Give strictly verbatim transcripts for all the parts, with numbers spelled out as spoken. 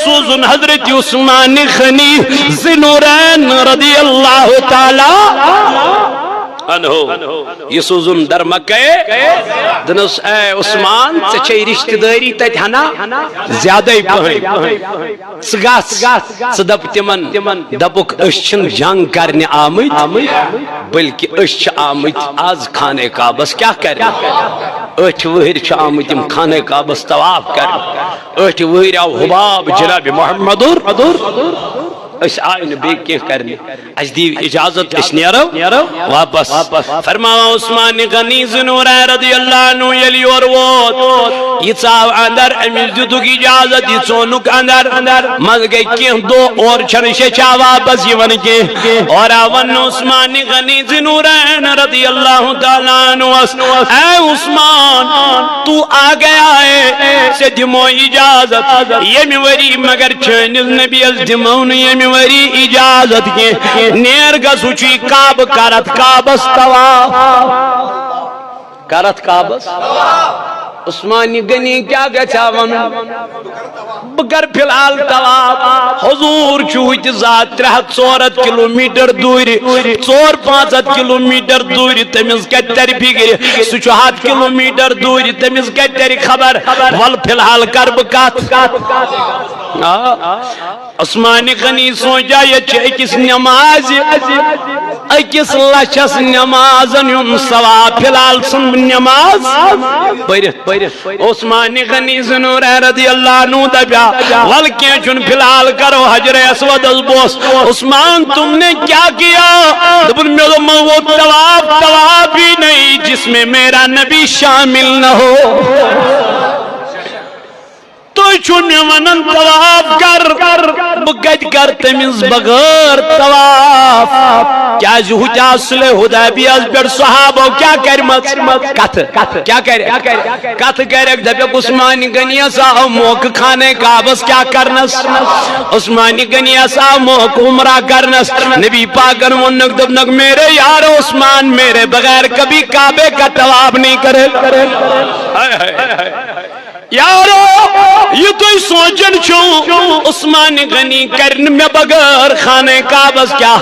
سوزُن حضرت عثمان غنی ذی نورین رضی اللہ تعالی عنہ۔ یہِ سوزُن در مکہ۔ دوٚپنَس، اے عثمان، ژےٚ چھے رشتہٕ دٲری تتہِ ہنا زیادَے پہن۔ ژٕ گژھ، ژٕ دپ تِمن، دپُکھ، أسۍ چھِنہٕ جنگ کرنہِ آمٕتۍ، بلکہ أسۍ چھِ آمٕتۍ آز خانہ کعبس کیٛاہ کرنہِ؟ أٹھِ وٕہٕرۍ چھِ آمٕتۍ یِم خانہ کعبس طواف کرنہِ۔ أٹھِ وٕہٕرۍ آو حباب جناب محمد۔ أسۍ آے نہٕ بیٚیہِ کینٛہہ کرنہِ۔ اسہِ دِیِو اجازت، أسۍ نیرو واپس۔ فرماوان عثمان غنی ذی نورین رضی اللہ عنہ ییٚلہِ یور ووت، یہِ ژاو اندر، أمِس دِتُکھ اجازت، یہِ ژونُکھ اندر۔ منٛزٕ گٔے کینٛہہ دۄہ، اورٕ چھنہٕ شیٚچھا واپس یِوان کینٛہہ۔ اورٕ آو وننہٕ عثمان غنی ذی نورین رضی اللہ تعالیٰ عنہس، اے عثمان، تو آ گیا ہے، ژےٚ دِمو اجازت ییٚمہِ ؤری، مگر چٲنِس نبیَس دِمو نہٕ ییٚمہِ ؤری اجازت کینٛہہ۔ نیر گژھو چھی کعبہٕ، کرتھ کعبس طواف۔ کرتھ کعبس۔ عثمان غنی کیٛاہ گژھِ ہا ونُن؟ بہٕ کرٕ فی الحال طواف۔ حضور چھُ ہُتہِ ذات ترٛےٚ ہتھ ژور ہتھ کلومیٹر دوٗرِ، ژور پانٛژھ ہتھ کلومیٹر دوٗرِ، تٔمِس کتہِ ترِ فِکرِ؟ سُہ چھُ ہتھ کلومیٹر دوٗرِ، تٔمِس کتہِ ترِ خبر؟ ول فی الحال کرٕ بہٕ کتھ۔ آ۔ عثمان غنی سونچا، ییٚتہِ چھِ أکِس نمازِ، أکِس لچھس نمازن ہُنٛد ثواب۔ فی الحال ژھٕن نماز پٔرِتھ۔ عثمان غنی ذی نورین رضی اللہ عنہ دپیا، ول کینٛہہ چھُنہٕ، فی الحال کرو حجر اسودس بوس۔ عثمان، تم نے کیا کیا؟ دوٚپُن، مےٚ دوٚپ، مےٚ ووٚن طواف، طواف ہی نہیں جس میں میرا نبی شامل نہ ہو۔ تُہۍ چھِو مےٚ ونان طواف کر، بہٕ کتہِ کرٕ تٔمِس بغٲر طواف؟ کیازِ ہُتہِ آو صلح حدیبیہس پٮ۪ٹھ صحابو کیٛاہ کرِمژ کتھٕ؟ کیٛاہ کرِ؟ کتھٕ کرٮ۪کھ، دپٮ۪کھ، عثمان غنیس آو موقعہٕ خانہ کعبس کیٛاہ کرنس؟ عثمان غنیس آو موقعہٕ عمرہ کرنس۔ نبی پاکن ووٚننکھ، دوٚپنکھ، میرے یار عثمان، میرے بغیر کبھی کعبے کا طواف نہیں کرے۔ ہائے ہائے۔ یارو، یہِ تُہۍ سونچان چھِو، عثمان غنی کرِ نہٕ مےٚ بغٲر خانہ کعبس کیٛاہ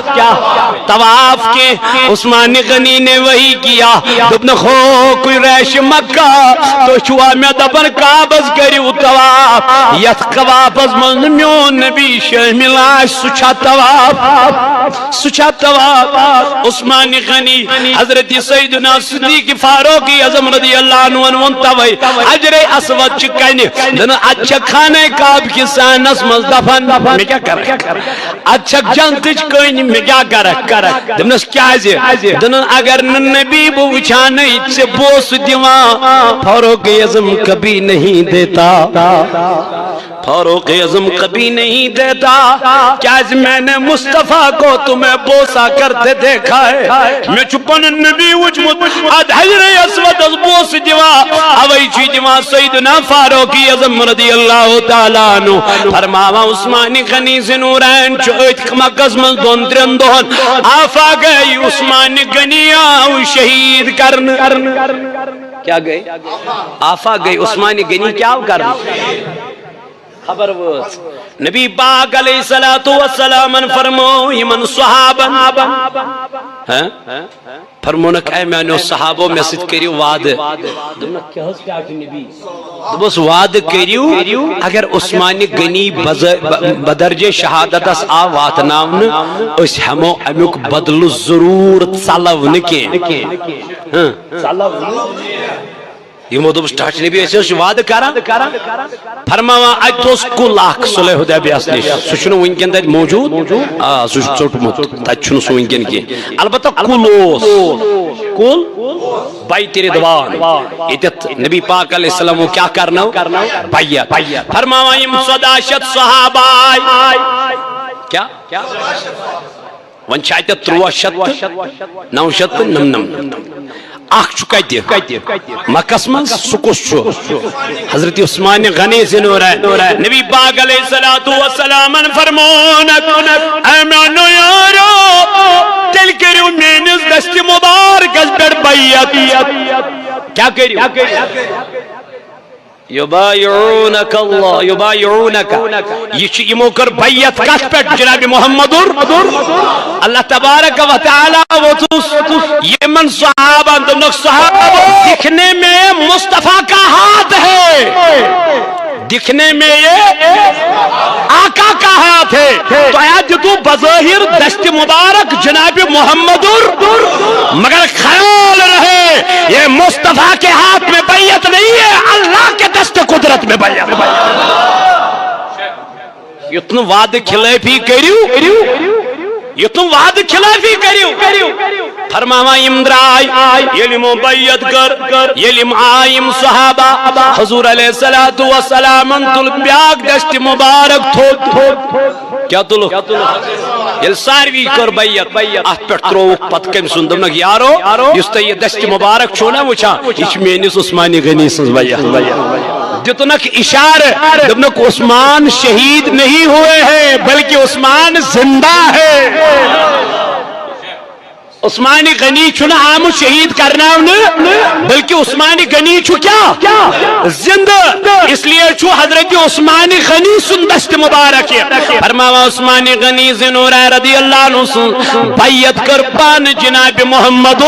طواف کینٛہہ۔ عثمان غنی نے وہی کیا، دوٚپنکھ، ہو قریش مکہ، تُہۍ چھِوا مےٚ دپان کعبس کٔرِو طواف؟ یتھ طوافس منٛز نہٕ میون نبی شٲمِل آسہِ، سُہ چھا طواف؟ سُہ چھا طواف؟ عثمان غنی، حضرت سیدنا صدیق فاروق اعظم رضی اللہ عنہ ووٚن توے، حجر اسود چھِ کنہِ، دنہٕ اتھ چھا خانہ کعبہ کِس صحنس منٛز دفن؟ مےٚ کیٛاہ کرکھ؟ اتھ چھا جنتٕچ کٔنۍ؟ مےٚ کیٛاہ کرکھ؟ دوٚپنس، کیٛازِ؟ دنہٕ اگر نہٕ نبی بہٕ وٕچھان ہے، ژےٚ بوسہٕ دِوان، فاروق اعظم کبھی نہیں دیتا۔ فاروق اعظم کبھی نہیں دیتا، کیازِ میں نے مصطفیٰ کو تمہیں بوسہ کرتے دیکھا ہے۔ مےٚ چھُ پنُن نبی وُچھمُت اتھ حجر اسودس بوسہٕ دِوان، اوے چھُ دِوان سیدنا فاروق اعظم رضی اللہ تعالیٰ عنہ۔ فرماوان، عثمان غنی ذی نورین چھُ أتھۍ مکس منٛز دۄن ترٛٮ۪ن دۄہن آفا گئی، عثمان غنی آو شہید کرنہٕ۔ کیا گئی؟ آفا گئی، عثمان غنی کیا آو کرنہٕ؟ خبر وٲژ۔ نبی پاک علیہ الصلوۃ والسلامن فرمو یِمن صحابن، ہاں؟ فرمونکھ، اے میانیو صحابو، مےٚ سۭتۍ کٔرِو وعدٕ۔ دوٚپنکھ، کیٛاہ حظ، کیٛاہ چھُ نبی؟ دوٚپُس، وعدٕ کٔرِو، اگر عثمان غنی بز-، ب-، بدرجے شہادتس آو واتناونہٕ، أسۍ ہٮ۪مو امیُک بدلہٕ ضروٗر، ژلو نہٕ کینٛہہ۔ ہاں۔ یِمو دوٚپُس، ٹاٹھۍ نبی، أسۍ حظ چھِ وعدٕ کران۔ فرماوان، اَتہِ اوس کُل اکھ صلح حدیبیہس نِش، سُہ چھُنہٕ وٕنکیٚن تَتہِ موجوٗد۔ آ، سُہ چھُ ژوٚٹمُت، تَتہِ چھُنہٕ سُہ وٕنکیٚن کینٛہہ۔ البتہ کُل اوس، کُل بیت رضوان، ییٚتٮ۪تھ نبی پاک علیہ السلامو کیٛاہ کرنٲو؟ بیعت۔ فرماوان، یِم ژۄداہ شیٚتھ صحابہ آے۔ کیٛاہ؟ وۄنۍ چھِ اَتٮ۪تھ تُرٛواہ شیٚتھ تہٕ نَو شیٚتھ تہٕ نَمنَمتھ۔ اکھ چھُ کتہِ؟ مکس منٛز۔ سُہ کُس چھُ؟ حضرت عثمان غنی ذی نورین۔ نبی پاک علیہ الصلوۃ والسلامن فرمونکھ، اے میانیو یارو، تیٚلہِ کٔرِو میٲنِس دستِ مبارکس پٮ۪ٹھ بیعت۔ کیٛاہ کٔرِو؟ یبایعونک اللہ، یبایعونک۔ یہ چھ، یمو کر بیعت کتھ پہ؟ جناب محمد۔ اللہ تبارک و تعالی ووتس یمن صحابہ، دوٚپنکھ، صحابہ، دکھنے میں مصطفیٰ کا ہاتھ ہے، دکھنے میں یہ آقا کا ہاتھ ہے۔ تۄہہِ دیُتوُ بظٲہِر دست مبارک جناب محمد، مگر خیال رہے، یہ مصطفیٰ کے ہاتھ میں بیعت نہیں ہے، اللہ کے دست قدرت میں بیعت۔ یُتھ نہٕ وعدٕ خلٲفی کٔرِو، یُتھ نہٕ وعدٕ خلٲفی کٔرِو۔ فرماوان، یِم درٛاے، ییٚلہِ یِمو بیعت کٔر، ییٚلہِ یِم آے، یِم صحابہ، حضور علیہ الصلوۃ والسلامن تُل بیٛاکھ دست مبارک تھوٚد۔ کیٛاہ تُلُکھ؟ ییٚلہِ ساروی کٔر بیعت، اتھ پٮ۪ٹھ ترٛووُکھ پتہٕ کٔمۍ سُنٛد؟ دوٚپنکھ، یارو، یُس تۄہہِ یہِ دست مبارک چھُو نا وٕچھان، یہِ چھِ میٲنِس عثمانِ غنی سٕنٛز بیعت۔ دیُتنکھ اشارٕ، دوٚپنکھ، عثمان شہید نہیں ہوئے ہیں، بلکہ عثمان زندہ ہے۔ عثمانِ غنی چھُنہٕ آمُت شہید کرناونہٕ، بلکہ عثمانِ غنی چھُ کیٛاہ؟ زندٕ۔ اس لیے چھُ حضرت عثمانِ غنی سُنٛد دست مبارک یہِ۔ فرماوان، عثمانِ غنی ذی نورین رضی اللہ عنہ سٕنٛز بیعت کٔر پانہٕ جناب محمد۔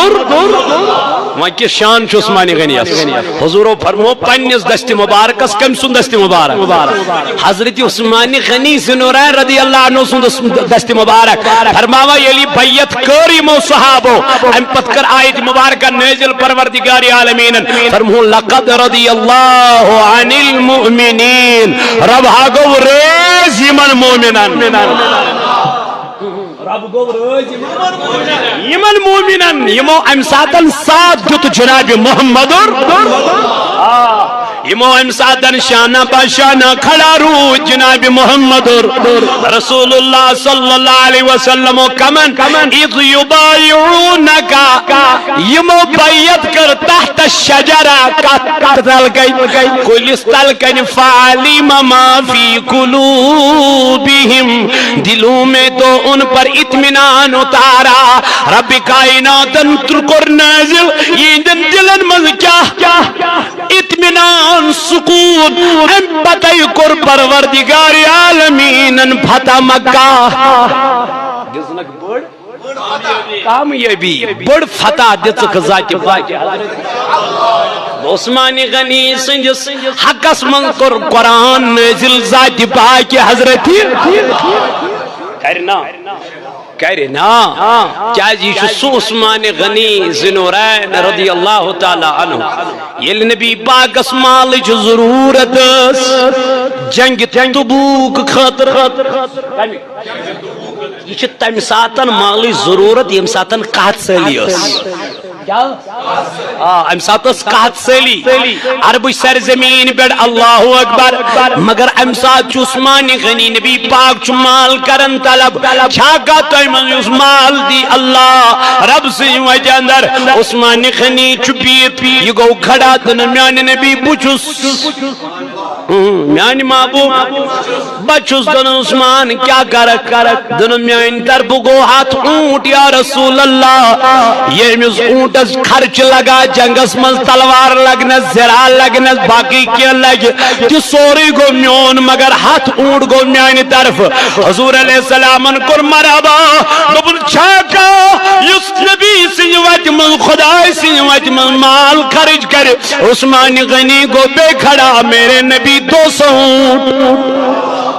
وۄنۍ کِژھ شان چھُ عثمانِ غنیَس؟ حضورو فرمو، پننِس دست مبارکس، کٔمۍ سُنٛد دست مبارک؟ حضرت عثمانِ غنی ذی نورین رضی اللہ عنہ سُنٛد دست مبارک۔ فرماوان، ییٚلہِ بیعت کٔر یِمو صحابو، امہِ پتہٕ کٔر آیت مبارکہ نٲزِل پروردگار عالمیٖنن، فرموو، لقد رضی اللہ عن المؤمنین، رب ہا گوٚو رٲضۍ یِمن مومنن۔ رب گوٚو رٲضۍ یِمن مومنن، یِمو امہِ ساتن ساتھ دیُت جناب محمد۔ آ، یِمو امہِ ساتن شانہ بہ شانہ کھڑا روٗد جناب محمد رسول اللہ صلی اللہ علیہ وسلم۔ کمن؟ اذ یبایعونک، یِمو بیعت کٔر تحت الشجرہ، کتھ تل کن؟ کُلِس تل کن۔ فعلم ما فی قلوبہم، دلوں میں تو ان پر اطمینان اتارا۔ رب کائناتن کوٚر نازل یِہنٛدٮ۪ن دلن منٛز کیٛاہ؟ اطمینان، سکون۔ امہِ پتے کوٚر پروردگار عالمیٖنن فتح مکہ۔ دِژنکھ بٔڑ کامیٲبی، بٔڑ فتح دِژٕکھ ذاتِ پاکہِ حضرت۔ عثمانِ غنی سٕنٛدِس حقس منٛز کوٚر قرآن نٲزِل ذاتِ پاکہِ حضرت۔ کرِ نا؟ کرِ نا؟ کیازِ یہِ چھُ سُہ عثمانِ غنی ذی نورین رضی اللہ تعالیٰ عنہ، ییٚلہِ نبی پاکس مالٕچ ضروٗرت ٲس جنگِ تبوک خٲطرٕ۔ یہِ چھِ تَمہِ ساتَن مالٕچ ضروٗرت، ییٚمہِ ساتَن قحط سٲلی ٲس۔ کیٛاہ؟ آ، اَمہِ ساتہٕ ٲس قحط سٲلی عربٕچ سرزمین پٮ۪ٹھ۔ اللہ اکبر۔ مگر اَمہِ ساتہٕ چھُ عثمانِ غنی، نبی پاک چھُ مال کران طلب، چھا کانٛہہ تۄہہِ منٛز یُس مال دی؟ اللہ رب سٕنٛدِ وتہِ اندر۔ عثمانِ غنی چھُ بِہِتھ، یہِ گوٚو کھڑا تہٕ میانہِ نبی، بہٕ چھُس اۭں، میانہِ محبوب، بہٕ چھُس دَپان عثمان، کیٛاہ کرکھ؟ دَپان میانہِ طرفہٕ گوٚو ہَتھ اوٗنٹ یا رسول اللہ۔ ییٚمِس اوٗنٹس خرچہٕ لگا، جنگس منٛز تلوار لگنس، زِرا لگنس، باقٕے کینٛہہ لگہِ، تہِ سورُے گوٚو میون، مگر ہَتھ اوٗنٹ گوٚو میانہِ طرفہٕ۔ حضور علیہ السلامن کوٚر مرحبا، دوٚپُن، چھا کانٛہہ یُس نبی سٕنٛزِ وتہِ منٛز، خداے سٕنٛزِ وتہِ منٛز مال خرٕچ کرِ؟ عثمانِ غنی گوٚو بیٚیہِ کھڑا، میرے نبی دو سو اونٹ۔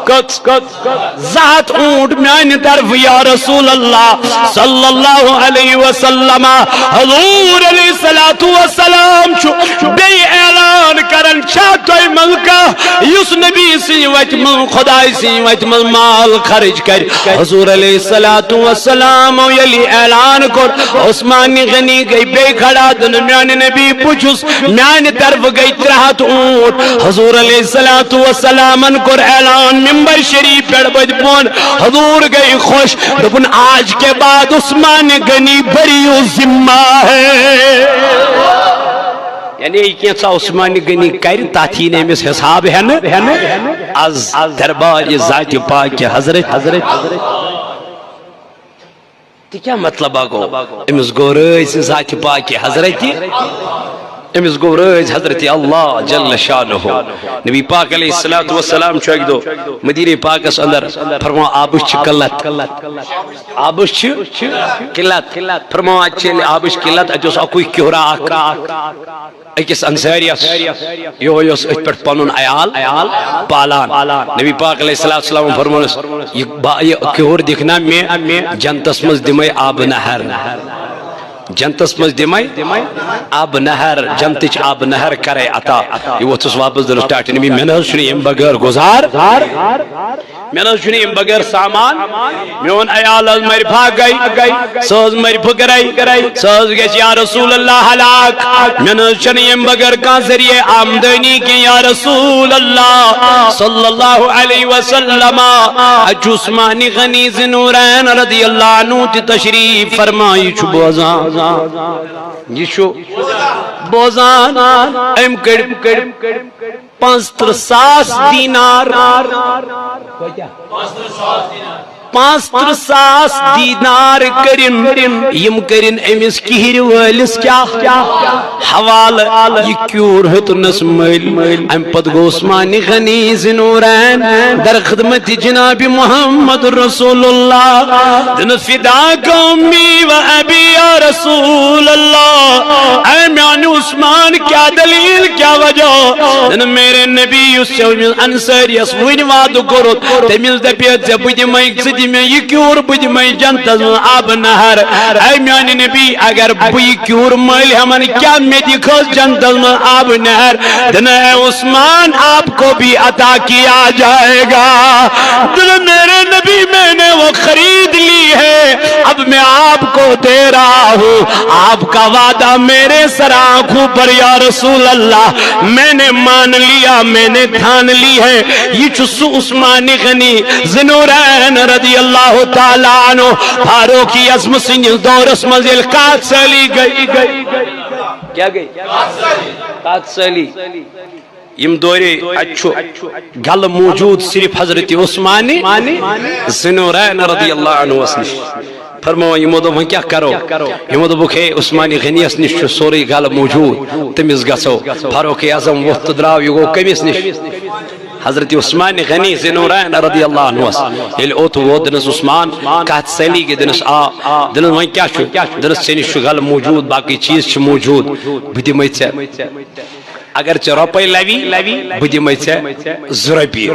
کٔژ؟ کٔژ؟ زٕ ہَتھ اونٹ میانہِ طرفہٕ یا رسول اللہ صلی اللہ علیہ وسلم۔ حضور علیہ الصلوۃ والسلام چھُ بیٚیہِ اعلان کران، چھا تۄہہِ منٛز کانٛہہ یُس نبی سٕنٛزِ وتہِ منٛز، خداے سٕنٛزِ وتہِ منٛز مال خرٕچ کرِ؟ حضور علیہ الصلوۃ والسلام ییٚلہِ اعلان کوٚر، عثمانِ غنی گٔے بیٚیہِ کھڑا، دَپُن میانہِ نبی، بہٕ چھُس، میانہِ طرفہٕ گٔے ترٛےٚ ہَتھ اونٹ۔ حضور علیہ الصلوۃ والسلامن کوٚر اعلان ممبر شریف پٮ۪ٹھ، بٔتھۍ بۄن۔ حضور گٔے خۄش، دوٚپُن، آج کے بعد عثمانِ غنی بری الذمہ ہے۔ یعنی یہِ کینٛژھا عثمانِ غنی کرِ، تتھ یی نہٕ أمِس حساب ہٮ۪نہٕ۔ از دربارِ ذاتِ پاکہِ حضرت، حضرت۔ تہِ کیٛاہ مطلب گوٚو؟ أمِس گوٚو رٲضۍ ذاتِ پاکہِ حضرت۔ أمِس گوٚو رٲضۍ حضرت اللہ جل شانہ۔ نبی پاک علیہ الصلوۃ والسلام چھُ اَکہِ دۄہ مدیٖنہ پاکس اندر فرماوان، آبٕچ چھِ قلت، آبٕچ چھِ قلت۔ فرماوان، اَتہِ چھِ ییٚلہِ آبٕچ قلت، اَتہِ اوس اَکُے کیُہرا اکھ أکِس انصاریَس، یِہوٚے اوس أتھۍ پٮ۪ٹھ پنُن عیال پالان۔ نبی پاک علیہ الصلوۃ والسلام فرمونس، یہِ با-، یہِ کیُہُر دِکھ نا مےٚ، جنتس منٛز دِمے آبہٕ نہر۔ جنتس منٛز دِمے آبہٕ نہر، جنتٕچ آبہٕ نہر کرے عطا۔ یہِ ووٚتھُس واپس، دوٚپُس، ٹاٹھہِ نبی، مےٚ نہ حظ چھُنہٕ ییٚمہِ بغٲر گُزار، مےٚ نہ حظ چھُنہٕ ییٚمہِ بغٲر سامان۔ میون عیال حظ مرِ فاقے، سُہ حظ مرِ فقرے، سُہ حظ گژھِ یا رسول اللہ ہلاک۔ مےٚ نہ حظ چھُنہٕ ییٚمہِ بغٲر کانٛہہ ذٔریعہٕ آمدنی کینٛہہ یا رسول اللہ صلی اللہ علیہ وسلم۔ اَتہِ چھُ عثمان غنی ذی نورین رضی اللہ عنہ تہِ تشریف فرما، یہِ چھُ بوزان۔ یہِ چھُ بوزان۔ أمۍ کٔڑۍ پانٛژترٕٛہ ساس دینار، پانٛژترٕٛہ ساس دینار کٔرِن، یِم کٔرِن أمِس کِہِرِ وٲلِس کیٛاہ حوالہٕ؟ یہِ کیوٗر ہیوٚتنَس مٔلۍ۔ اَمہِ پتہٕ گوٚو عثمان غنی ذی نورین در خدمت جناب محمد رسول اللہ۔ دِنہٕ فداک امی و ابی یا رسول اللہ۔ اے میانہِ عثمان، کیا دلیل، کیا وجہ؟ دِنہٕ میرے نبی، یُس ژےٚ أمِس انصاریَس وٕنۍ وعدٕ کوٚرُتھ، تٔمِس دَپے ژےٚ، بہٕ دِمَے، ژٕ دِ مےٚ یہِ کیوٗر، بہٕ دِمَے جنتَس منٛز آبہٕ نہر۔ اے میانہِ نبی، اگر بہٕ یہِ کیوٗر مٔلۍ ہٮ۪مَن، کیٛاہ مےٚ دِکھ حظ جنتَس منٛز آبہٕ نہر؟ دِنہٕ اے عثمان، آپ کو بھی عطا کیا جائے گا۔ دِنہٕ میرے نبی، میں نے وہ خرید لی ہے، اب میں آپ کو دے رہا ہوں۔ آپ کا وعدہ میرے سر آنکھوں پر یا رسول اللہ، میں نے مان لیا، میں نے ٹھان لی ہے۔ یہِ چھُ سُہ عثمان غنی ذی نورین رضی اللہ تعالیٰ عنہ، فاروق اعظم سٕنٛدِس دورس منٛز ییٚلہِ کتھ سٲلی گٔے۔ کیٛاہ گٔے؟ کتھ سٲلی۔ یِم دورے اَتہِ چھُ گلہٕ موجود صرف حضرت عثمان ذی نورین رضی اللہ عنہس نِش۔ فرماوان، یِمو دوٚپ، وۄنۍ کیٛاہ کرو؟ یِمو دوٚپُکھ، ہے، عثمان غنیَس نِش چھُ سورُے گلہٕ موجود، تٔمِس گژھو۔ فاروق اعظم ووٚتھ تہٕ درٛاو، یہِ گوٚو کٔمِس نِش؟ حضرت عثمان غنی ذی نورین رضی اللہ عنہس۔ ییٚلہِ اوٚت ووت، دِنس عثمان، کتھ سٲلی گٔے، دِنس آ، دِنس وۄنۍ کیٛاہ چھُ؟ دِنس ژےٚ نِش چھُ گلہٕ موجود، باقٕے چیٖز چھِ موجود، بہٕ دِمے ژےٚ۔ اگر ژےٚ رۄپے لوی، بہٕ دِمے ژےٚ زٕ رۄپیہِ۔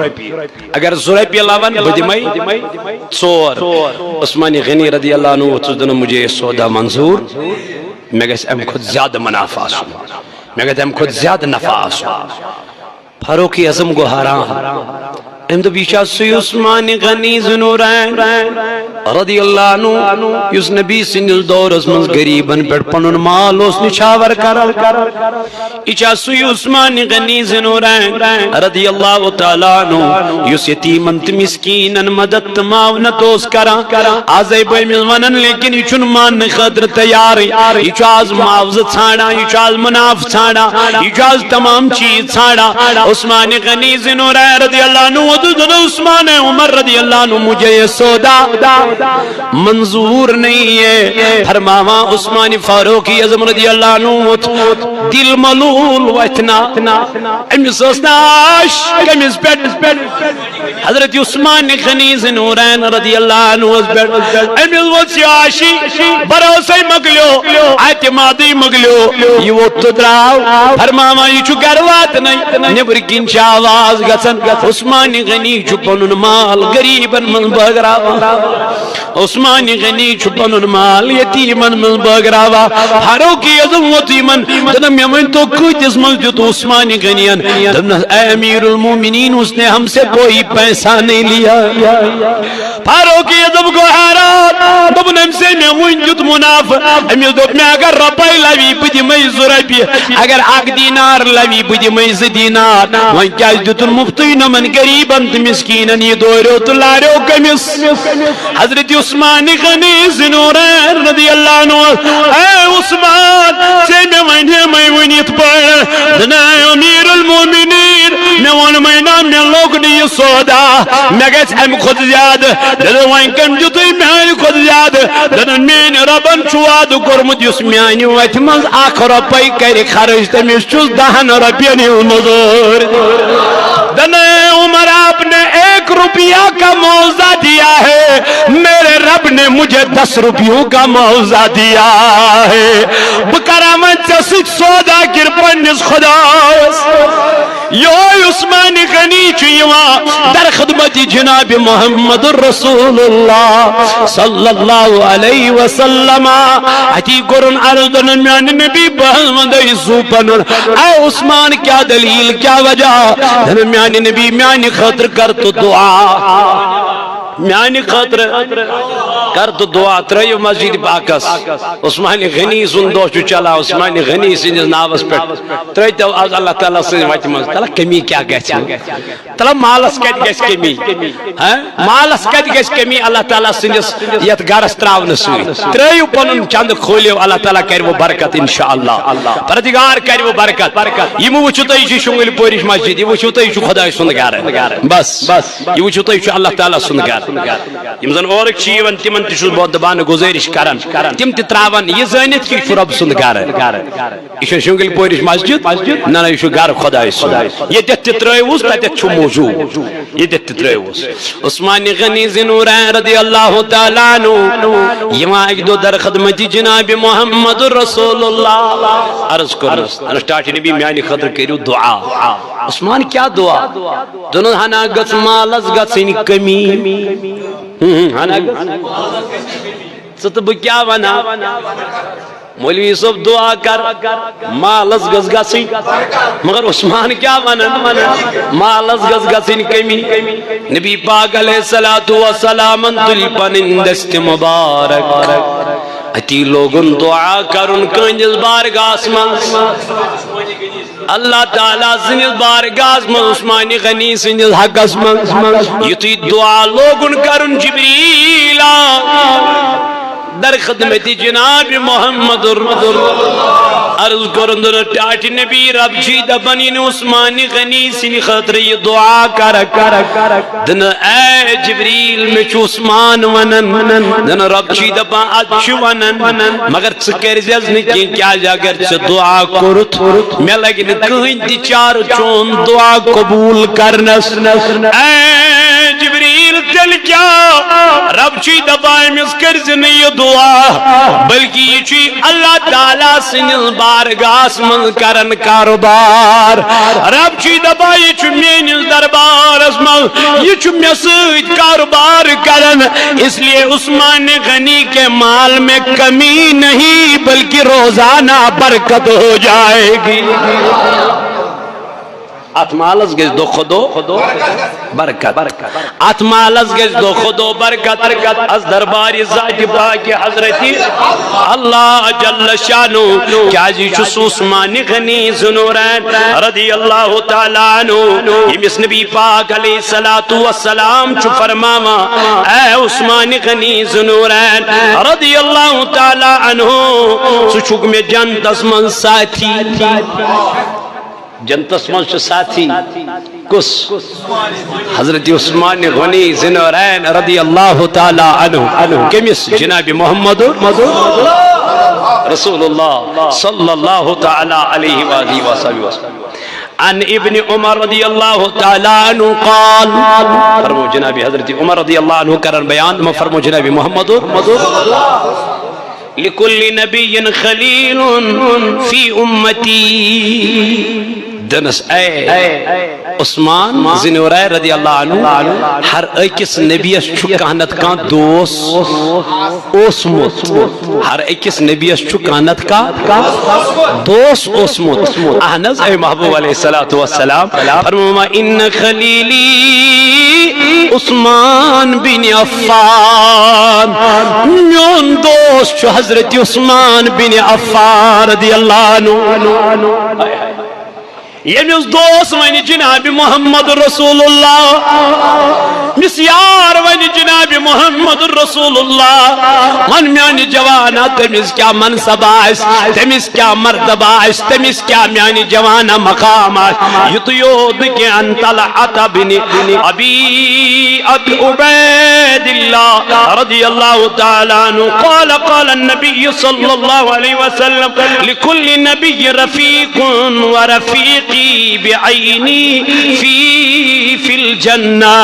اگر زٕ رۄپیہِ لون، بہٕ دِمے ژور۔ عثمان غنی رضی اللہ عنہ ووٚتھُس، دوٚپُن، مجھے یہ سودا منظور، مےٚ گژھِ امہِ کھۄتہٕ زیادٕ منافع آسُن، مےٚ گژھِ امہِ کھۄتہٕ زیادٕ نفع آسُن۔ فاروق اعظم گوٚو حیران۔ أمۍ دوٚپ، یہِ چھا سُے عثمان غنی ذی نورین رضی اللہ عنہ، یُس نبی سٕنٛدِس دورس منٛز غریبن پٮ۪ٹھ پنُن مال اوس نچھاور کران؟ یہِ چھا سُے عثمان غنی ذی نورین رضی اللہ تعالیٰ عنہ، یُس یتیمن تہٕ مسکینن مدد تہٕ معاونت اوس کران؟ آزے بہٕ أمِس ونان، لیکن یہِ چھُنہٕ ماننہٕ خٲطرٕ تیارٕے۔ یہِ چھُ آز معاوضہٕ ژھانڈان، یہِ چھُ آز منافع ژھانڈان، یہِ چھُ آز تمام چیٖز ژھانڈان۔ عثمان غنی ذی نورین رضی اللہ عنہ ووٚتھُس، دوٚپُن، عثمان عمر رضی اللہ عنہ، مجھے یہ سودا منظور نہیں ہے۔ فرماوان عثمان فاروق اعظم رضی اللہ عنہ ووٚتھ، دِل ملوٗل وۄتھِ نا۔ أمِس ٲس نہٕ آش کٔمِس پٮ۪ٹھ؟ حضرت عثمان غنی ذی نورین رضی اللہ عنہ ہس پٮ۪ٹھ۔ أمِس ووٚتھ یہِ آشی، بھروسے مۄکلیو، اعتمادٕے مۄکلیو۔ یہِ ووٚتھ تہٕ درٛاو۔ فرماوان، یہِ چھُ گرٕ واتنَے۔ نیٚبرٕ کِنۍ چھِ آواز گژھان، عثمان غنی چھُ پنُن مال غریٖبن منٛز بٲگراوان۔ عثمان غنی چھُ پنُن مال یتیٖمن منٛز بٲگراوان۔ فاروق اعظم ووٚتھ یِمن، دوٚپُن، مےٚ ؤنۍ تو، کۭتِس منٛز دیُت عثمان غنین؟ دوٚپنس، اے امیر المومنین، اس نے ہم سے کوئی پیسہ نہیں لیا۔ فاروق اعظم گوٚو حیران، دوٚپُن، أمۍ سے مےٚ وُنۍ دیُت منافع۔ أمِس دوٚپ مےٚ، اگر رۄپے لوی، بہٕ دِمے زٕ رۄپیہِ، اگر اکھ دینار لوی، بہٕ دِمے زٕ دینار۔ وۄنۍ کیٛازِ دیُتُن مُفتٕے نۄمن غریٖبن تہٕ مسکیٖنن؟ یہِ دوریو تہٕ لاریو کٔمِس؟ حضرت عثمان غنی ذی نورین رضی اللہ عنہ۔ اے عثمان، ژےٚ مےٚ وَنیمَے وُنہِ یِتھ پٲٹھۍ، نہ امیر المومنین، مےٚ ووٚنمَے نا، مےٚ لوٚگ نہٕ یہِ سودا، مےٚ گژھِ اَمہِ کھۄتہٕ زیادٕ۔ دِلہٕ وۄنۍ کٔمۍ دیُتُے میٛانہِ کھۄتہٕ یاد، دپان، میانہِ رۄبن چھُ وعدٕ کوٚرمُت، یُس میانہِ وتہِ منٛز اکھ رۄپے کرِ خرٕچ، تٔمِس چھُس دہن رۄپین ہٕنٛز مٔزوٗرۍ۔ دپان، اے عمر، آپ نے ایک روپیہ کا معاوضہ دیا ہے، میرے رب نے مجھے دس روپیوں کا معاوضہ دیا ہے۔ بہٕ کرا وۄنۍ ژےٚ سۭتۍ سوداگر پننِس خدایس۔ یہوے عثمان غنی چھُ یِوان در خدمت جناب محمد رسول اللہ صلی اللہ علیہ وسلم۔ اتی کوٚرُن عرض، دپان، میانہِ نبی، بہٕ حظ ونہٕ تۄہہِ زُو پنُن۔ اے عثمان، کیا دلیل، کیا وجہ؟ دپان، میانہِ نبی، میانہِ خٲطرٕ کر تو دعا۔ میانہِ خٲطرٕ کر تو دعا۔ ترٲیِو مسجد پاکس۔ عثمان غنی سُنٛد دۄہ چھُ چلان، عثمان غنی سٕنٛدِس ناوس پٮ۪ٹھ۔ ترٲیتو آز اللہ تعالیٰ سٕنٛزِ وتہِ منٛز۔ تَلہٕ کٔمی کیٛاہ گژھِ؟ تَلہٕ مالس کتہِ گژھِ کٔمی؟ ہاں؟ مالس کتہِ گژھِ کٔمی اللہ تعالیٰ سٕنٛدِس یتھ گرس تراونہٕ سۭتۍ؟ ترٲیِو پنُن چندٕ، کھولیو، اللہ تعالیٰ کرِ وۄنۍ برکت انشاءاللہ۔ پروردگار کرِ وۄنۍ برکت۔ یِم وٕچھِو تُہۍ، یہِ چھِ شُنٛگٕلۍ پورِچ مسجد، یہِ وٕچھِو تُہۍ، یہِ چھُ خۄداے سُنٛد گرٕ۔ بس، یہِ وٕچھِو تُہۍ، یہِ چھُ اللہ تعالیٰ سُنٛد گرٕ۔ یِم زن اورٕکۍ چھِ یِوان، تِمن تہِ چھُس بہٕ دپان، گُزٲرِش کران، تِم تہِ تراون یہِ زٲنِتھ کہِ یہِ چھُ رۄب سُنٛد گرٕ۔ یہِ چھُ شُنٛگٕلۍ پورِچ مسجد؟ نہ، نہ، یہِ چھُ گرٕ خۄدایہِ سُنٛد۔ ییٚتٮ۪تھ تہِ ترٲوِوس، تتٮ۪تھ چھُ موجود۔ ییٚتٮ۪تھ تہِ ترٲوِوس۔ عثمان غنی ذی نورین رضی اللہ تعالیٰ عنہ یِوان اکہِ دۄہ در خدمت جناب محمد رسول اللہ۔ عرض کوٚرنس، عرض، ٹاٹھہِ نبی، میانہِ خٲطرٕ کٔرِو دعا۔ عثمان، کیٛاہ دعا؟ دوٚپنس، ہنا گٔژھ مالس گژھٕنۍ کٔمی۔ ہم، ہم، ہنا گٔژھ۔ ژٕ تہٕ بہٕ کیٛاہ ونہٕ؟ مولوی صٲب دعا کر، مالس گٔژھ گژھٕنۍ۔ مگر عثمان کیٛاہ ونان؟ مالس گٔژھ گژھٕنۍ کٔمی۔ نبی پاک علیہ الصلوۃ والسلامن تُلۍ پنٕنۍ دٔستہِ مبارک۔ اتی لوگُن دعا کرُن کٕہٕنٛدِس بارگاہس منٛز۔ اللہ تعالیٰ سٕنٛدِس بارگاہس منٛز عثمان غنی سٕنٛدِس حقس منٛز۔ یُتھُے دعا لوگُن کرُن، جبریل آو در خدمت جناب محمد۔ عرض کوٚرُن، دوٚپُن، ٹاٹھہِ نبی، رب چھُے دپان، یہِ نہٕ عثمان غنی سٕنٛدِ خٲطرٕ یہِ دعا کرکھ۔ دنہٕ، اے جبریل، مےٚ چھُ عثمان ونان، دنہٕ رب چھُے دپان، ادٕ چھُ ونان، مگر ژٕ کٔرزٮ۪س نہٕ کینٛہہ، کیازِ اگر ژےٚ دعا کوٚرُتھ، مےٚ لگہِ نہٕ کٕہٕنۍ تہِ چارٕ چون دعا قبول کرنس۔ اے جبریل، تیٚلہِ کیٛاہ؟ رب چھُے دپان، أمِس کٔرزِ نہٕ یہِ دعا، بلکہِ یہِ چھُے اللہ تعالیٰ سٕنٛدِس بارگاہس منٛز کران کاروبار۔ رب چھُے دپان، یہِ چھُ میٲنِس دربارس منٛز، یہِ چھُ مےٚ سۭتۍ کاروبار کران۔ اس لیے عثمان غنی کے مال میں کمی نہیں، بلکہ روزانہ برکت ہو جائے گی۔ اتھ مالس گژھِ دۄہ کھۄتہٕ دۄہ برکت۔ اتھ مالس گژھِ دۄہ کھۄتہٕ دۄہ برکت۔ از دربارِ ذاتِ پاکِ حضرتِ اللہ جل شانہ، کیازِ یہِ چھُ سُہ عثمان غنی ذو نورین رضی اللہ تعالیٰ عنہ، ییٚمِس نبی پاک علیہ الصلوۃ والسلام چھُ فرماوان، اے عثمان غنی ذو نورین رضی اللہ تعالیٰ عنہ، ژٕ چھُکھ مےٚ جنتس منٛز ساتھی۔ جنتس منٛز چھُ ساتھی۔ کُس؟ حضرت عثمان غنی ذی نورین رضی اللہ تعالیٰ عنہ۔ کٔمِس؟ جناب محمد رسول اللہ صلی اللہ تعالیٰ علیہ وآلہ وصحبہ وسلم۔ عن ابن عمر رضی اللہ تعالیٰ عنہ قال، فرمو جناب حضرت عمر رضی اللہ عنہ کرن بیان، ما فرمو جناب محمد۔ لکل نبی خلیل فی امتی۔ دنس اے عثمان ذی نورین رضی اللہ عنہ، ہر أکِس نبیس چھُ کانٛہہ نتہٕ کانٛہہ دوس اوسمُت۔ ہر أکِس نبیس چھُ کانٛہہ نتہٕ کانٛہہ دوس اوسمُت۔ اہن حظ، اے محبوب علیہ الصلوۃ والسلام، فرماوان، ان خلیلی عثمان بن عفان، میون دوست چھُ حضرت عثمان بن عفان رضی اللہ عنہ۔ ییٚمِس دوست ونہِ جناب محمد رسول اللہ، ییٚمِس یار ونہِ جناب محمد محمد رسول اللہ۔ وَن میانہِ جوانا، تٔمِس کیٛاہ منصب آسہِ، تٔمِس کیٛاہ مرتبہ آسہِ، تٔمِس کیٛاہ میانہِ جوانا مقام آسہِ۔ یُتُے یوت نہٕ کینٛہہ، عن طلحة بن أبي عبيد الله رضي الله تعالى عنه قال، قال النبي صلى الله عليه وسلم، لكل نبي رفيق ورفيقي بعيني في، في الجنة۔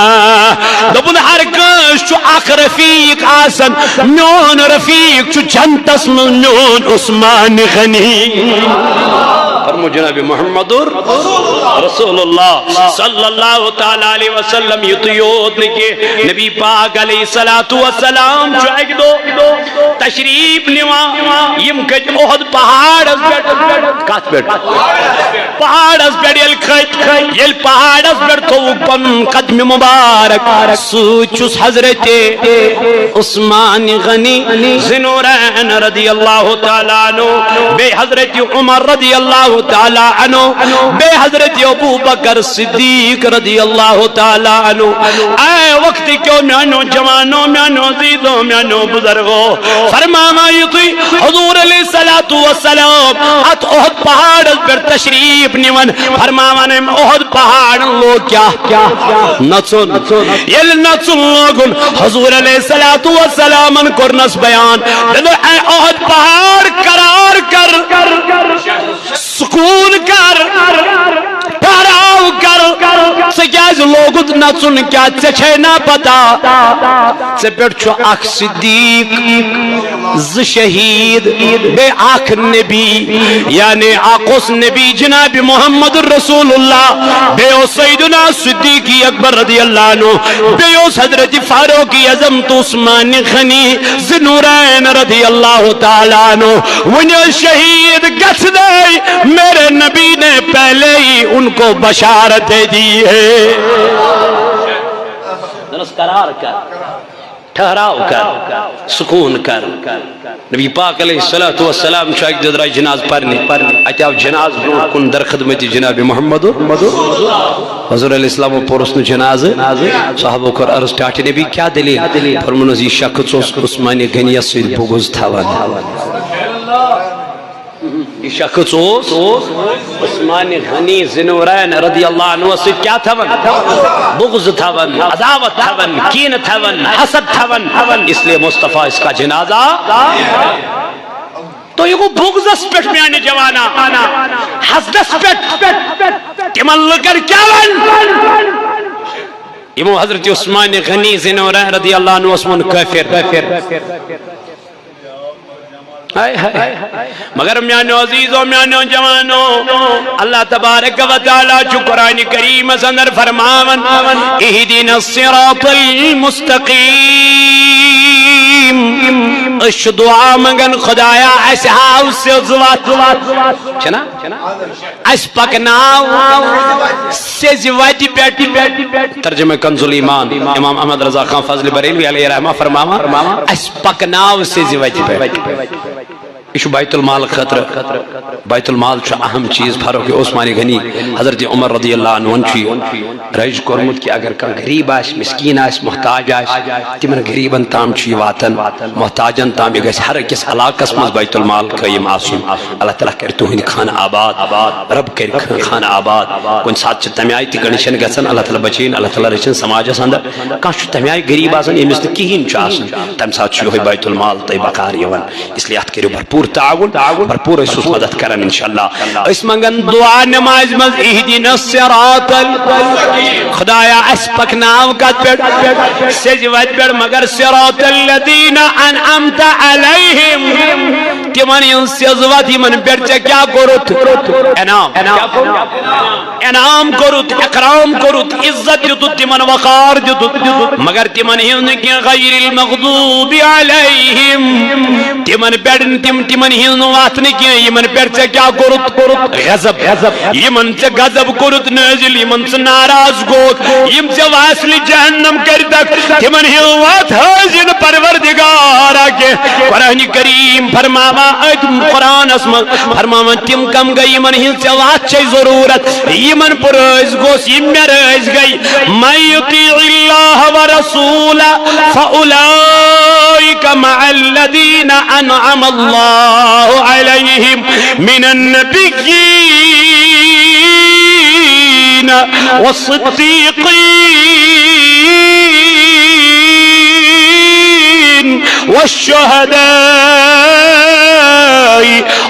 دوٚپُن، ہر کٲنٛسہِ چھُ اکھ رفیق آسان، میون رفیق چھُ جنتس منٛز میون عثمان غنی۔ فرمو جناب محمد رسول اللہ صلی اللہ تعالیٰ علیہ وسلم۔ یُتُے یوت نہٕ کینٛہہ، نبی پاک علیہ الصلوۃ والسلام چھُ اکہِ دۄہ تشریف نِوان، یِم کھٔتۍ احد پہاڑس پٮ۪ٹھ۔ کتھ پٮ۪ٹھ؟ پہاڑس پٮ۪ٹھ ییٚلہِ کھٔتۍ، ییٚلہِ پہاڑس پٮ۪ٹھ تھوٚوُکھ پنُن قدمِ مبارک، سۭتۍ چھُس حضرت عثمان غنی ذی نورین رضی اللہ تعالیٰ عنہ، بیٚیہِ حضرت عمر رضی اللہ تعالیٰ عنہ، بیٚیہِ حضرت ابو بکر صدیق رضی اللہ تعالیٰ عنہ۔ اے وقت کیو میانیو جوانو، میانیو عزیزو، میانیو بزرگو، فرماوان یُتُے حضور علیہ الصلوۃ والسلام اتھ احد پہاڑس پٮ۪ٹھ تشریف نِوان، فرماوان أمۍ احد پہاڑن لوگ کیٛاہ؟ نژُن۔ ییٚلہِ نژُن لوگُن، حضور علیہ الصلوۃ والسلامن کوٚرنس بیان، دوٚپُن، اے احد پہاڑ، قرار کر، سکون کر، ٹھہراو کر، ژٕ کیٛازِ لوگُت نژُن؟ کیٛاہ ژےٚ چھے نا پتہ؟ ژےٚ پٮ۪ٹھ چھُ اکھ صدیق، زٕ شہید، بیٚیہِ اکھ نبی، یعنی اکھ اوس نبی جناب محمد رسول اللہ، بیٚیہِ اوس سیدنا صدیق اکبر رضی اللہ عنہ، بیٚیہِ اوس حضرت فاروق اعظم تہٕ عثمان غنی ذی نورین رضی اللہ تعالیٰ عنہ۔ وۄنۍ شہید گژھنَے، میرے نبی نے پہلے ہی ان کو بشارت دے دی ہے۔ دَپنَس قرار کر، ٹھہراو کر، سکون کر۔ نبی پاک علیہ الصلوۃ والسلام چھُ اَکہِ دۄہ درٛاے جنازٕ پرنہِ۔ اَتہِ آو جنازٕ برونٛٹھ کُن در خدمت جناب محمد۔ حضور علیہ السلام پوٚرُس نہٕ جنازٕ۔ صحابو کوٚر عرض، ٹاٹھہِ نبی، کیٛاہ دٔلیٖل؟ فرموونَس، یہِ شخص اوس عثمان غنیَس سۭتۍ بغض تھاوان۔ یہِ شخص اوس عثمان غنی ذی نورین رضی اللہ عنہ سۭتۍ کیٛاہ تھاوان؟ بغض تھاوان، عداوت تھاوان، کینہٕ تھاوان، حسد تھاوان۔ اس لیے مصطفیٰ اس کا جنازہ۔ تو یہ گوٚو بغضس پٮ۪ٹھ میانہِ جوانا، حسدس پٮ۪ٹھ۔ تِمن لُکن کیٛاہ وَن؟ یِمو حضرت عثمان غنی ذی نورین رضی اللہ عنہ وَنُن کٲفر۔ ہائے ہائے۔ مگر میانیو عزیزو، میانیو جوانو، اللہ تبارک و تعالیٰ چھُ قرآن کریمس اندر فرماوان، اہدنا الصراط المستقیم۔ أسۍ چھِ دعا منٛگان، خدایا، اَسہِ ہاو سیٚز وَتھ۔ چھَنا؟ اَسہِ پَکناو سیٚزِ وَتہِ پٮ۪ٹھ۔ ترجمہ کنز الایمان، امام احمد رضا خان فاضل بریلوی علیہ رحمہ فرماوان، اَسہِ پَکناو سیٚزِ وَتہِ پٮ۪ٹھ۔ یہِ چھُ بیت المال خٲطرٕ۔ بیت المال چھُ اہم چیز۔ فاروق عثمان غنی، حضرت عمر رضی اللہ عنہ چھُ یہِ رٲیِج کوٚرمُت کہ اگر کانٛہہ غریب آسہِ، مسکین آسہِ، محتاج آسہِ، تِمن غریبن تام چھُ یہِ واتان، محتاجن تام۔ یہِ گژھِ ہر أکِس علاقس منٛز بیت المال قٲیِم آسُن۔ اللہ تعالیٰ کرِ تُہنٛدۍ خانہٕ آباد، رب کرِ خ-، خانہٕ آباد۔ کُنہِ ساتہٕ چھِ تمہِ آیہِ تہِ condition گژھان، اللہ تعالیٰ بچٲیِن، اللہ تعالیٰ رٔچھِن سماجس اندر۔ کانٛہہ چھُ تمہِ آیہِ غریب آسان، ییٚمِس نہٕ کِہیٖنۍ چھُ آسان، تمہِ ساتہٕ چھُ یِہوٚے بیت المال تۄہہِ بکار یِوان۔ اس لیے اتھ کٔرِو بھرپور تعاون، بھرپور ٲسِوس مدد کران انشاءاللہ۔ أسۍ منٛگن دعا نمازِ منٛز، اہدنا الصراط ال-، خدایا، اسہِ پکناو کتھ پٮ۪ٹھ؟ سیٚزِ وتہِ پٮ۪ٹھ، مگر صراط الذین انعمت علیہم، تِمن ہٕنٛز سیٚز وتھ، یِمن پٮ۪ٹھ ژےٚ کیٛاہ کوٚرُتھ؟ انعام۔ انعام کوٚرُتھ، اکرام کوٚرُتھ، عزت دیُتُتھ تِمن، وقار دیُتُتھ، مگر تِمن ہیوٚو نہٕ کینٛہہ۔ غیر المغضوب علیہم، تِمن پٮ۪ٹھ، تِم، تِمن ہیوٚو نہٕ وتھ نہٕ کینٛہہ، یِمن پٮ۪ٹھ ژےٚ کیٛاہ کوٚرُتھ؟ غضب۔ یِمن ژےٚ غضب کوٚرُتھ نٲزِل، یِمن ژٕ ناراض گوٚوُکھ، یِم ژےٚ واصلِ جہنم کٔرۍتکھ، تِمن ہیوٚو وتھ حٲزِن پروردگارا کینٛہہ۔ قرآن کریم فرماوان أتھۍ قرآنس منٛز، فرماوان، تِم کم گٔے یِمن ہٕنٛز ژےٚ وتھ چھے ضروٗرت، یِمن بہٕ رٲضۍ گوٚوس، یِم مےٚ رٲضۍ گٔے۔ من یطیع اللہ ورسولہ فاولئک مع الذين أنعم الله عليهم من النبيين والصديقين والشهداء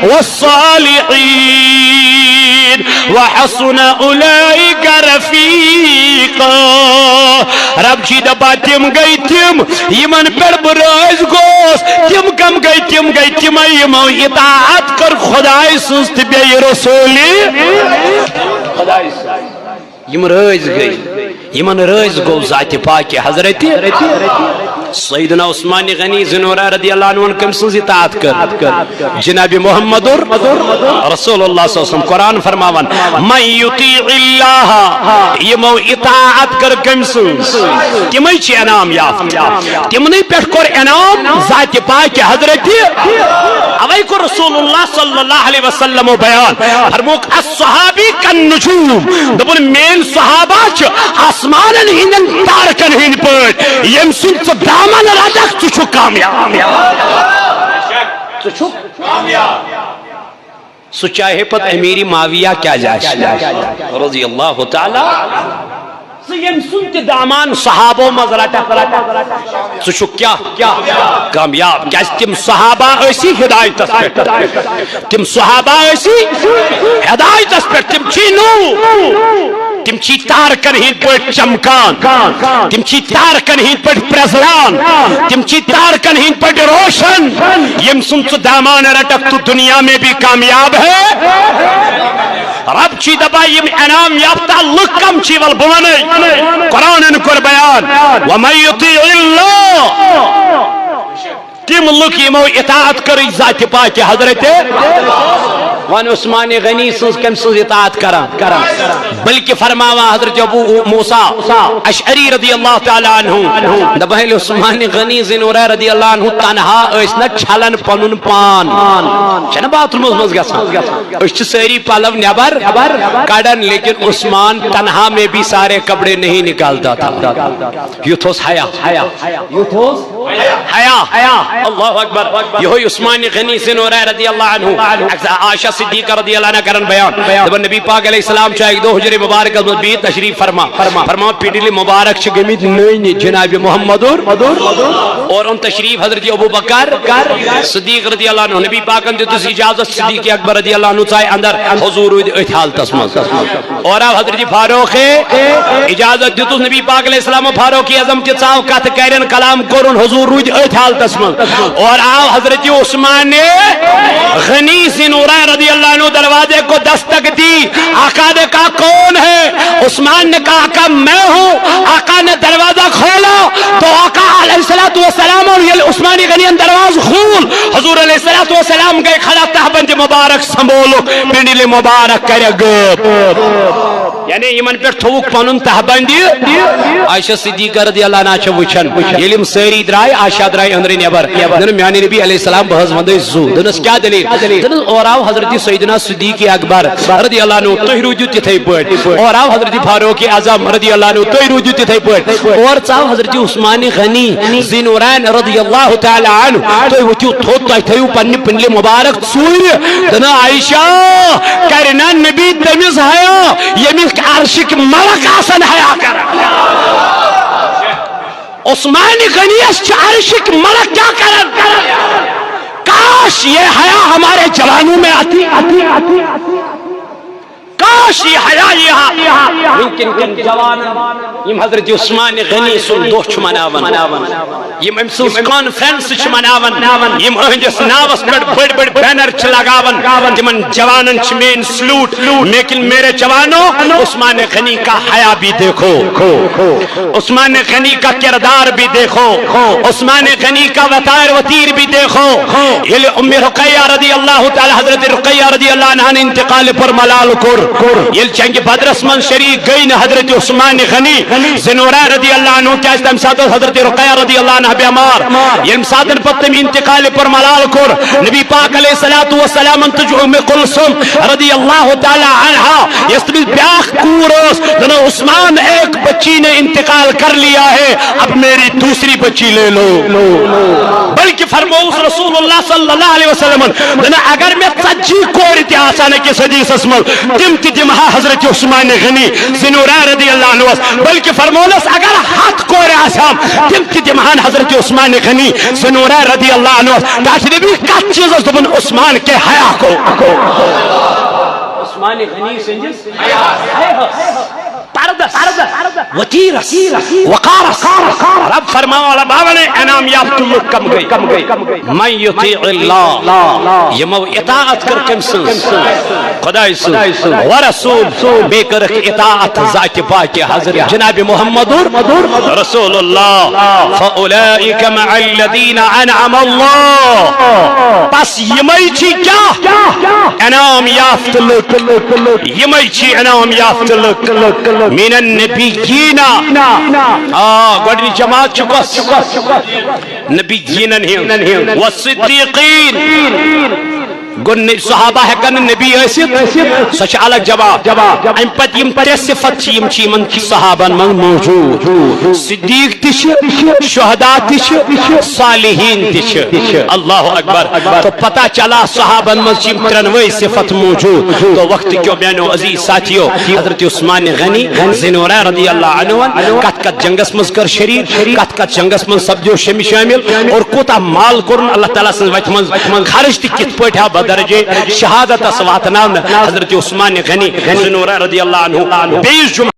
والصالحين وحسن أولئك رفيقا. رب چھِ دپان، تِم گٔے تِم، یِمن پٮ۪ٹھ بہٕ رٲضۍ گوس۔ تِم کم گٔے؟ تِم گٔے تِمے، یِمو اطاعت کٔر خدایہِ سٕنٛز تہٕ بیٚیہِ رسوٗلِ خدایہِ سٕنٛز۔ یِم رٲضۍ گٔے، یِمن رٲضۍ گوٚو ذاتِ پاکہِ حضرتِ سیدنا عثمان غنی ذی نورہ رضی اللہ عنہ۔ کٔمۍ سٕنٛز اطاعت کٔر؟ جناب محمد رسول اللہ صلی اللہ علیہ وسلم۔ قرآن فرماوان، من یطیع اللہ، یِمو اطاعت کٔر کٔمۍ سٕنٛز؟ تِمے چھِ انعام یافتہٕ۔ تِمنٕے پٮ۪ٹھ کوٚر انعام ذاتِ پاکہِ حضرتِ۔ اوے کوٚر رسول اللہ صلی اللہ علیہ وسلمو بیان، فرمووُکھ، الصحابی کالنجوم۔ دوٚپُن، میٲنۍ صحابہ چھِ آسمانن ہٕنٛدٮ۪ن تارکن ہٕنٛدۍ پٲٹھۍ۔ ییٚمۍ سُنٛد ژٕ دامن رٹکھ، ژٕ چھُکھ کامیاب۔ ژٕ چھُکھ کامیاب۔ سُہ چاہے پتہٕ امیر معاویہ کیازِ آسہِ، رضی اللہ تعالیٰ۔ ژٕ ییٚمۍ سُنٛد تہِ دامان صحابو منٛز رٹکھ، ژٕ چھُکھ کیٛاہ؟ کامیاب۔ کیازِ تِم صحابہ ٲسی ہدایتس پٮ۪ٹھ۔ تِم صحابہ ٲسی ہدایتس پٮ۪ٹھ۔ تِم چھی نوٗر۔ تِم چھی تارکن ہٕنٛدۍ پٲٹھۍ چمکان۔ تِم چھی تارکن ہٕنٛدۍ پٲٹھۍ پرٛزلان۔ تِم چھی تارکن ہٕنٛدۍ پٲٹھۍ روشن۔ ییٚمۍ سُنٛد ژٕ دامان رٹکھ، تو دنیا میں بھی کامیاب ہے۔ رب چھی دپان، یِم انعام یافتہ لُکھ کم چھی؟ ول بہٕ ونے۔ قرآنن کوٚر بیان، ومن یطیع اللہ، تِم لُکھ یِمو اطاعت کٔرٕچ ذاتِ پاکہِ حضرتِ۔ وۄنۍ عثمان غنی سٕنٛز کٔمۍ سٕنٛز اطاعت کران؟ بلکہ فرماوان حضرت ابو موسیٰ اشعری رضی اللہ تعالیٰ عنہ، دپان، ییٚلہِ عثمان غنی ذی نورہ رضی اللہ عنہ تنہا ٲسۍ نہ چھلان پنُن پان، چھنہ باتھ رومس منٛز گژھان، أسۍ چھِ سٲری پلو نٮ۪بر کڑان، لیکن عثمان تنہا میں بھی سارے کپڑے نہیں نکالتا تھا۔ یُتھ اوس حیا۔ یُتھ اوس حیا۔ اللہ اکبر۔ یہوے عثمان غنی ذی نورہ رضی اللہ عنہ، عائشہ صدیقہ رضی اللہ عنہ کرن بیان۔ دپان، نبی پاک علیہ السلام چھُ اکہِ دۄہ حجرِ مبارکس منٛز بِہِتھ تشریف فرما۔ فرما پنڈلی مبارک چھِ گٔمٕتۍ نٔنۍ جناب محمد اور۔ اور اوٚن تشریف حضرت ابو بکر صدیق رضی اللہ عنہ۔ نبی پاکن دیُتُس اجازت، صدیق اکبر رضی اللہ عنہ ژایہِ اندر، حضور روٗدۍ أتھۍ حالتس منٛز۔ اور آو حضرت فاروق، اجازت دیُتُس نبی پاک علیہ السلام، فاروق اعظم تہِ ژاو، کتھ کرن، کلام کوٚرُن، حضور روٗدۍ أتھۍ حالتس منٛز۔ اور آو حضرت عثمان غنی ذی نورہ رضی اللہ عنہ دروازے کو دستک دی۔ آقا نے کہا، کون ہے؟ عثمان نے کہا، آقا میں ہوں۔ آقا نے دروازہ کھولا تو آقا علیہ الصلوۃ والسلام اور یہ عثمان غنی دروازہ کھول۔ حضور علیہ الصلوۃ والسلام گئے کھڑا، تہبند مبارک سنبھولو، پنڈلی مبارک کرے غٲب۔ یعنی یِمن پٮ۪ٹھ تھووُکھ پنُن تہبند۔ عائشہ صدیقہ رضی اللہ عنہا چھِ وٕچھان، ییٚلہِ یِم سٲری درٛاے، عائشہ درٛاے أنٛدرٕ نٮ۪بر۔ دوٚپُن، میانہِ نبی علیہ السلام، بہٕ حظ وَنہٕ تۄہہِ زُو۔ دوٚپنَس، کیٛاہ دٔلیٖل؟ دوٚپنَس، اورٕ آو حضرت سیدنا صدیق اکبر رضی اللہ عنہ، تُہۍ روٗدِو تِتھَے پٲٹھۍ۔ اورٕ آو حضرت فاروق اعظم رضی اللہ عنہ، تُہۍ روٗدِو تِتھَے پٲٹھۍ۔ اورٕ ژاو حضرت عثمان غنی ذی نورین رضی اللہ تعالیٰ عنہ، تُہۍ ؤتھِو تھوٚد، تۄہہِ تھٲیِو پننہِ پِنلہِ مبارک ژوٗرِ۔ دَپان، عائشہ، کرِ نا نبی تٔمِس حیا، ییٚمِس عرشٕکۍ ملک آسن حیا کران؟ عثمان غنیس چھِ عرشٕکۍ ملک کیٛاہ کران؟ کاش یہ حیا ہمارے جوانوں میں آتی۔ کاش یہ حیا، یہ حیا وٕنکٮ۪ن کٮ۪ن جوانن، یِم حضرت عثمان غنی سُنٛد دۄہ چھِ مناوان، یِم أمۍ سٕنٛز کانفرنس چھِ مناوان، یِم أہنٛدِس ناوس پٮ۪ٹھ بٔڑۍ بٔڑۍ بینر چھِ لگاوان، تِمن جوانن چھِ میٲنۍ سلیوٹ۔ لیکن میرے جوانوں، عثمان غنی کا حیا بھی دیکھو، عثمان غنی کا کردار بھی دیکھو، عثمان غنی کا وتار وتیر بھی دیکھو۔ ییٚلہِ ام رقیہ رضی اللہ تعالیٰ، حضرت رقیہ رضی اللہ عنہا انتقال پر ملال کوٚر، ییٚلہِ جنگِ بدرس منٛز شریک گٔے نہٕ حضرت عثمان غنی ذی نورین رضی اللہ عنہ، کیازِ تمہِ ساتہٕ ٲس حضرت رقیہ رضی اللہ عنہا بیمار۔ ییٚمہِ ساتہٕ پتہٕ تٔمۍ انتقال پر ملال کوٚر، نبی پاک علیہ الصلوۃ والسلام تہٕ جو ام کلثوم رضی اللہ تعالی عنہا، یۄس تٔمِس بیاکھ کوٗر ٲس، دَپان، عثمان، ایک بچی نے انتقال کر لیا ہے، اب میری دوسری بچی لے لو۔ بلکہ فرمووُس رسول اللہ صلی اللہ علیہ وسلمن، دَپان، اگر مےٚ ژتجی کورِ تہِ آسہٕ ہن أکِس حدیثس منٛز، تِم تہِ دِمہٕ ہا حضرت عثمان غنی ذی نورین رضی اللہ عنہس۔ بلکہ فرمونس، اگر ہتھ کورِ آسہٕ ہن، تِم تہِ دِمہٕ ہن حضرت عثمان غنی ذی نورین رضی اللہ عنہس۔ تاکہ نبی کتھ چیزس دوٚپُن، عثمان کے حیا کو۔ عثمان غنی سٕنٛدِس پردس، وتیرس، وقارس۔ رب فرماوان، رب فرماوان، انعام یافتہٕ لُکھ کم گٔے؟ من یطیع اللہ، یِمو اطاعت کٔر کٔمۍ سٕنٛز؟ خداے سٕنٛز۔ ورسول، بیٚیہِ کٔرٕکھ اطاعت ذاتِ پاکِ حضرت جناب محمد رسول اللہ۔ فاولئک مع الذین انعم اللہ۔ پس یِمے چھِ کیٛاہ؟ انعام یافتہٕ لُکھ۔ یِمے چھِ انعام یافتہٕ لُکھ۔ من النبیین۔ آ، گۄڈٕنِچ جماعت چھِ کۄس؟ نبیینن ہٕنٛز۔ والصدیقین۔ گوٚو نہ-، صحابہ ہٮ۪کن نہٕ نبی ٲسِتھ، سۄ چھِ الگ جواب۔ امہِ پتہٕ یِم ترٛےٚ صفت چھِ، یِم چھِ یِمن صحابن منٛز موجود۔ صدیق تہِ چھِ، شہداء تہِ چھِ، صالحین تہِ چھِ۔ اللہ اکبر۔ تو پتہ چلا صحابن منٛز چھِ یِم ترٛٮ۪نوَے صفت موجود۔ تو وقت کیوں میانیو عزیز ساتھیو، حضرت عثمان غنی ذی نورین رضی اللہ عنہ کتھ کتھ جنگس منٛز کٔر شریک، کتھ کتھ جنگس منٛز سپدیو شٲمِل، اور کوٗتاہ مال کوٚرُن اللہ تعالیٰ سٕنٛز وتہِ منٛز خرٕچ تہٕ کِتھ پٲٹھۍ آو بدرجے شہادتس واتناونہٕ حضرت عثمان غنی ذی نورین رضی اللہ عنہ۔ بیٚیِس جمعہ